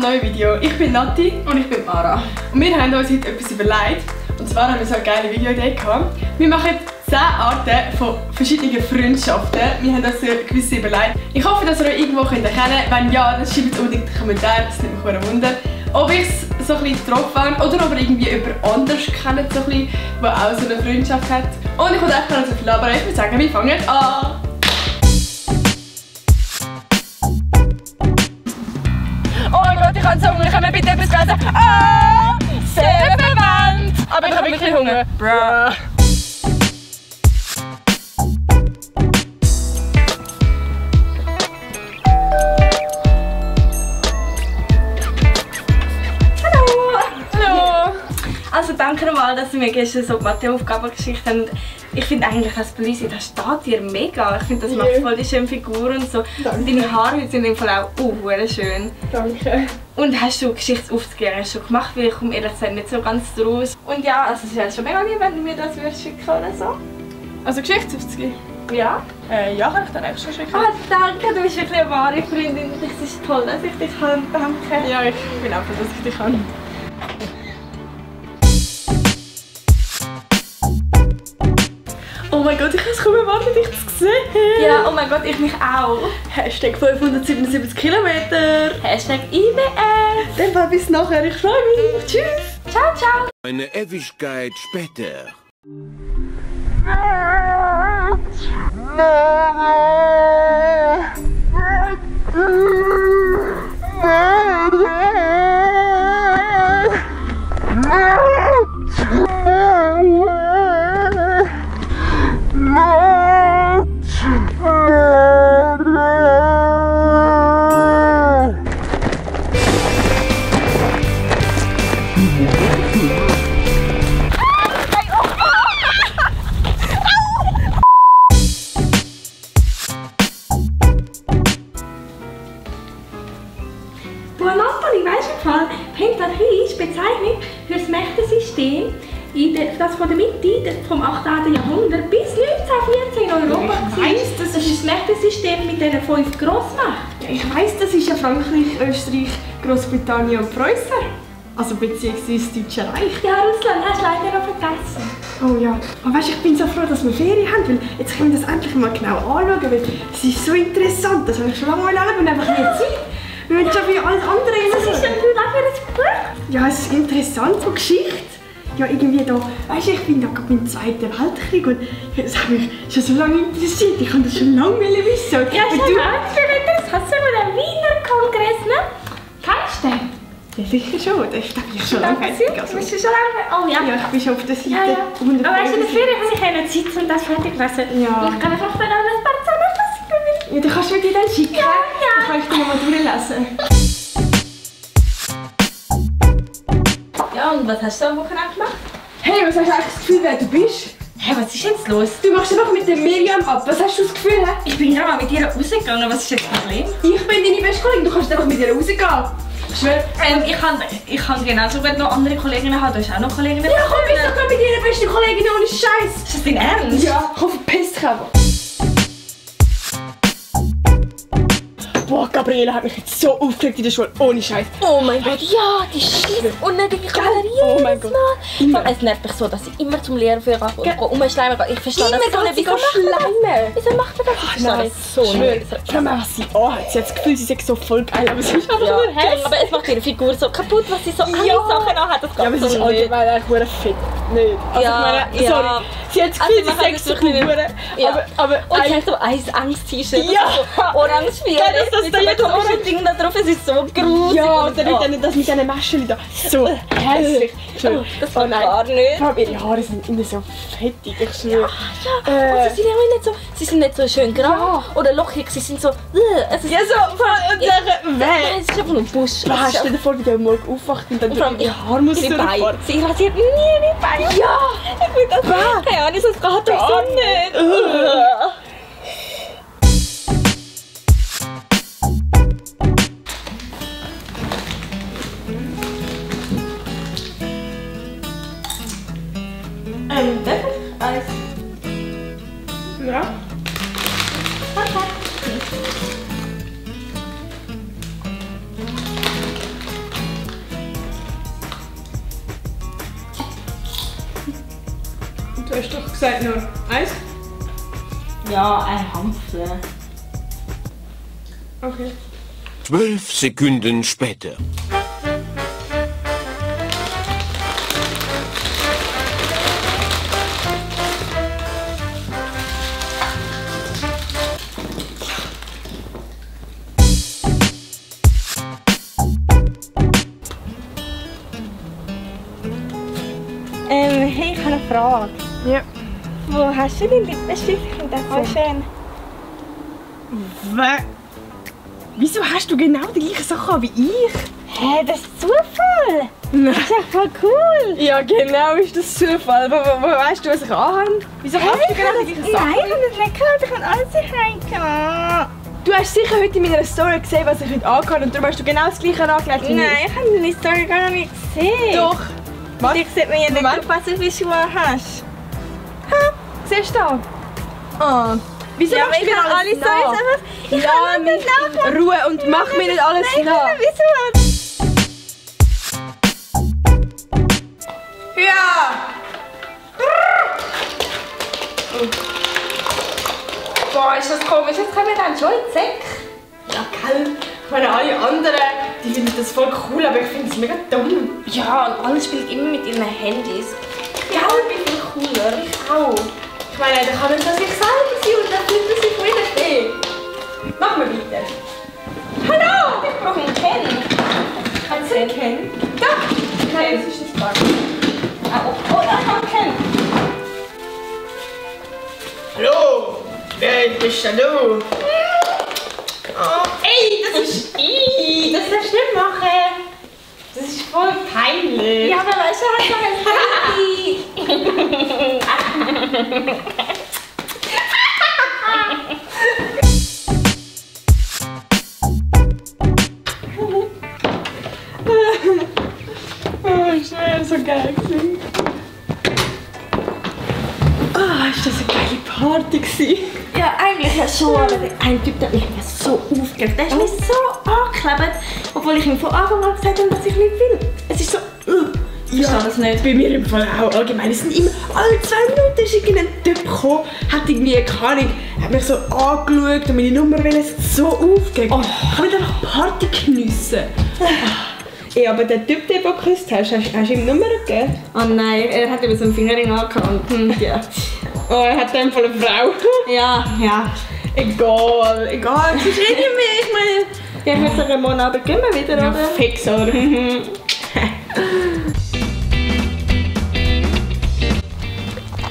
neue Video. Ich bin Nati und ich bin Mara. Und wir haben uns heute etwas überlegt. Und zwar haben wir so eine geile Videoidee gehabt. Wir machen 10 Arten von verschiedenen Freundschaften. Wir haben uns gewisse überlegt. Ich hoffe, dass ihr euch irgendwo erkennen könnt. Wenn ja, dann schreibt es unbedingt in die Kommentare. Das nimmt mich ein Wunder. Ob ich es so ein bisschen getroffen habe oder ob ihr irgendwie jemand anders kennt, so ein bisschen, der auch so eine Freundschaft hat. Und ich wollte echt gar nicht so viel labern. Ich würde sagen, wir fangen an. Oh mein Gott, ich habe so Hunger. Können wir bitte etwas essen? Ah! Sehr verwandt! Aber ich habe wirklich Hunger. Bruh. Also danke nochmal, dass Sie mir gestern so Matheaufgaben geschickt haben. Ich finde eigentlich, das Blüsi, das steht dir mega. Ich finde, das macht voll die schöne Figur und so. Danke. Und deine Haare sind im Fall auch schön. Danke. Und hast du Geschichtsaufzüge schon gemacht? Weil ich komme ehrlich gesagt nicht so ganz draus. Und ja, also es wäre schon mega lieb, wenn du mir das würdest schicken oder so. Also Geschichtsaufzüge? Ja? Ja, kann ich dann auch schon schicken. Ah, danke, du bist wirklich eine wahre Freundin. Es ist toll, dass ich dich kann. Danke. Ja, ich bin auch froh, dass ich dich kann. Oh mein Gott, ich kann es kaum erwarten, dich zu sehen. Ja, oh mein Gott, ich mich auch. Hashtag 577 Kilometer. Hashtag IWF. Dann mal bis nachher, ich freue mich. Tschüss. Ciao, ciao. Eine Ewigkeit später. Du Anatoli, weißt du im Fall, Pentarchie ist Bezeichnung für das Mächtesystem, das von der Mitte vom 18. Jahrhundert bis 1914 in Europa war. Das ist das Mächtesystem mit diesen 5 Grossmächten. Ja, ich weiss, das ist ja Frankreich, Österreich, Großbritannien und Preußen. Also beziehungsweise das Deutsche Reich. Ja, Russland hast du leider noch vergessen. Oh ja. Aber weißt, ich bin so froh, dass wir Ferien haben, weil jetzt können wir das endlich mal genau anschauen, weil es ist so interessant. Das habe ich schon lange mal und einfach nie Zeit. Wir wollen schon wie alles andere. Was ist denn für ein Buch? Ja, es ist interessant, so Geschichte. Ja, irgendwie da, weißt du, ich bin da gerade im Zweiten Weltkrieg und das hat mich schon so lange interessiert. Ich kann das schon lange wissen. Ja, Und schon das hast du mal den Wiener Kongress, ne? Kennst du den? Ja, sicher schon. Das ist schon lange fertig. Also. Bist du schon lange? Oh ja. Ja, ich bin schon auf der Seite. Ja, ja. Aber weißt du, in der Ferien habe ich keine Zeit, um das fertig zu lesen. Ja. Ich kann einfach dann alles zusammenfassen. Ja, du kannst mir die dann schicken. Ja, ja. Dann kann ich die nochmal durchlesen. Ja, und was hast du am Wochenende gemacht? Hey, was hast du eigentlich das Gefühl, wer du bist? Hey, was ist jetzt los? Du machst einfach mit der Miriam ab. Was hast du das Gefühl? He? Ich bin gerade mal mit ihr rausgegangen. Was ist jetzt das Problem? Ich bin deine beste Kollegin. Du kannst einfach mit ihr rausgehen. Ich schwöre. Ich kann genauso gut noch andere Kolleginnen haben. Du hast auch noch Kolleginnen. Ja, komm, bist doch gerade mit deiner besten Kollegin ohne Scheiß. Ist das dein Ernst? Ja, komm, verpiss dich einfach. Boah, Gabriele hat mich jetzt so aufgeregt in der Schule. Ohne Scheiß. Oh mein Gott, ja, die scheiß unnötige Kamerie. Oh mein Gott. Es nervt mich so, dass sie immer zum Lehrer für umschleimen geht. Ich verstehe das so nicht. Wieso schleimen? Wieso macht man das? Ich verstehe Nein, das so nicht. Schau mal, was sie anhat. Sie hat das Gefühl, sie ist so voll geil, aber sie ist einfach Ja, nur hey, hässlich. aber es macht ihre Figur so kaputt, was sie so andere Ja. Sachen anhat. Das geht Ja, aber sie ist so nicht. allgemein eigentlich verdammt fit. Nicht. Also Ja, ich meine, sorry. ja. Sie hat das Gefühl, Also, sie ist so Hure. Ja. Aber Und ich habe so ein Angst-T-Shirt. Ja. So orange Ja, das da jetzt orange Ding da drauf. Es ist so gruselig. ja, und dann das mit diesen Mäschchen da. So hässlich. Oh, das war nein. gar nicht. Vor allem ihre Haare sind immer so fettig, ich schwöre. Und sie sind nicht so schön grau oder lockig, sie sind so. Es ist Ja, so, und dann, Nein, es ist einfach nur ein Busch. was hast du dir vor, wie du morgen aufwacht und dann Und vor allem die Haarmuster ihre Beine. durchfahren? Sie rasiert nie ihre Beine. Ja, ich will das nicht. Keine Ahnung, das geht doch so nicht. Eis. Ja. gesagt nur 1? Ja, ein Hampfle. Okay. 12 Sekunden später. Hey, ich habe eine Frage. Ja. Wo hast du deinen Lippenstift? Das ist so schön. Wieso hast du genau die gleichen Sachen wie ich? Hä, das ist Zufall. Nein. Das ist ja voll cool. Ja, genau ist das Zufall. Wo weißt du, was ich anhabe? Wieso hast du genau die gleichen Sachen? Nein, ich habe das nicht gehört. Ich habe alles heimgenommen. Du hast sicher heute in meiner Story gesehen, was ich heute anhabe und darum hast du genau das gleiche angelegt wie Nein, ich habe deine Story gar noch nicht gesehen. Doch. Was? Ich sieht man ja nicht, Moment. was du für Schuhe hast. Siehst du da? Ah. Wieso Ja, machst aber du ich mir habe alle alles Storys nach? einfach... Ich kann noch nicht nachmachen. Ruhe und mach mir nicht alles Nein, nach. wieso? Ja! Boah, ist das komisch. Jetzt kommen wir dann schon in die Säcke. Ja, gell. Ich meine, alle anderen, die finden das voll cool, aber ich finde es mega dumm. Ja, und alle spielen immer mit ihren Handys. Gell, wie viel cooler. Ich auch. Ich meine, da kann man das sich selber sein und dann fühlt man sich wieder stehen. Machen wir weiter. Hallo! Ich brauche einen Ken. Kannst du ihn kennen? Da! Nein, das ist nicht wahr. Oh, ich habe einen Ken. Hallo! Wer bist du? Oh, ey, das ist... das darfst du nicht machen. Das ist voll peinlich. Ja, aber weißt du, hast doch ein Handy. Oh, ich wäre so geil gewesen. Ah, ist das eine geile Party gewesen? Ja, eigentlich ja schon, aber ein Typ, der hat mich so aufgeregt. Der ist mich so angeklebt, obwohl ich ihm von Anfang an gesagt habe, dass ich nicht will. Es ist so... Ich verstehe das nicht. Bei mir im Fall auch allgemein. Es sind immer alle 2 Minuten ist irgendein Typ gekommen, hat irgendwie, keine Ahnung, hat mich so angeschaut und meine Nummer will, es hat so aufgeregt. Oh. Ich will einfach Party geniessen. Ey, aber der Typ, den du geküsst hast du ihm Nummer gegeben? Oh nein, er hat über so einen Fingerring angehabt. Ja. Oh, er hat dann voll eine Frau. Ja, ja. Egal, es ist eh nicht mehr, ich meine... Ja, ich würde sagen, morgen Abend gehen wir wieder, Ja, oder? fix, oder?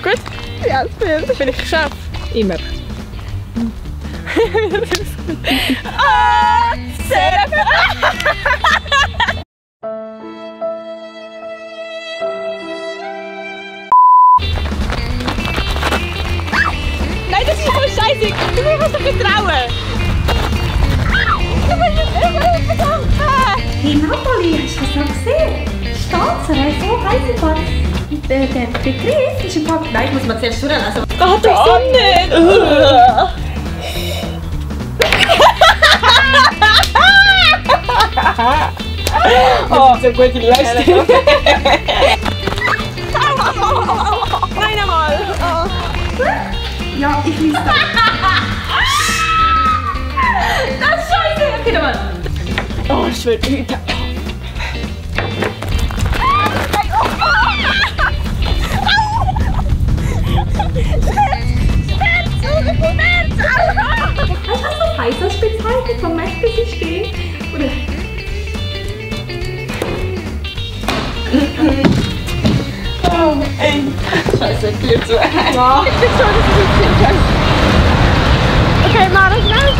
Gut, ja, das bin ich geschafft. Immer. Ah, sehr Nein, das ist voll scheiße. Du musst doch nicht trauen. Du musst nicht überall. Hey Nathalie, hast du das noch gesehen? Stanzer, so heiß im Fall. Der Begriff ist im Fall... Nein, ich muss mal zuerst durchlesen. Geht doch so nicht. Oh, so gute Leistung. Nein, einmal. Ja, ich lese das. Das ist scheiße. Okay, nochmal. Oh, ich will wieder. Hast du das heiß als bezeichnet vom Mächtesystem? Oder? Oh, ey. Scheiße, Tür zu. Ja. Ich bin schon, das ist nicht scheiße. Okay, mach das schnell.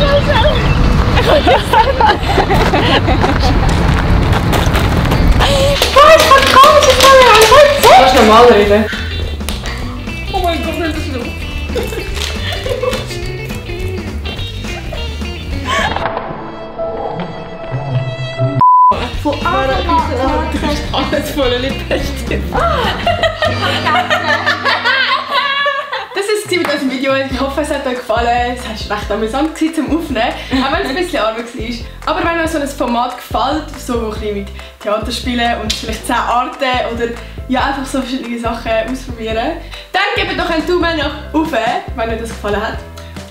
Boah, ich hab komisches Mal. Lass normal reden. Oh mein Gott, das ist los. Von Anfang an gesagt. Alles voller Lippenstift. Das ist es mit diesem Video. Ich hoffe, es hat euch gefallen. Es war recht amüsant zum Aufnehmen, auch wenn es ein bisschen Arbeit war. Aber wenn euch so ein Format gefällt, so ein bisschen mit Theater spielen und vielleicht 10 Arten oder ja, einfach so verschiedene Sachen ausprobieren, dann gebt doch einen Daumen nach oben, wenn euch das gefallen hat.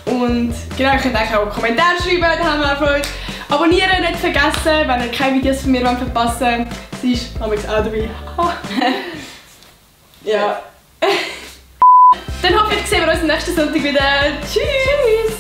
Und genau, ihr könnt auch Kommentare schreiben, da haben wir Freude. Abonnieren nicht vergessen, wenn ihr keine Videos von mir verpassen wollt. Sie ist nämlich auch dabei. Ja. Dann hoffe ich, sehen wir uns nächsten Sonntag wieder. Tschüss!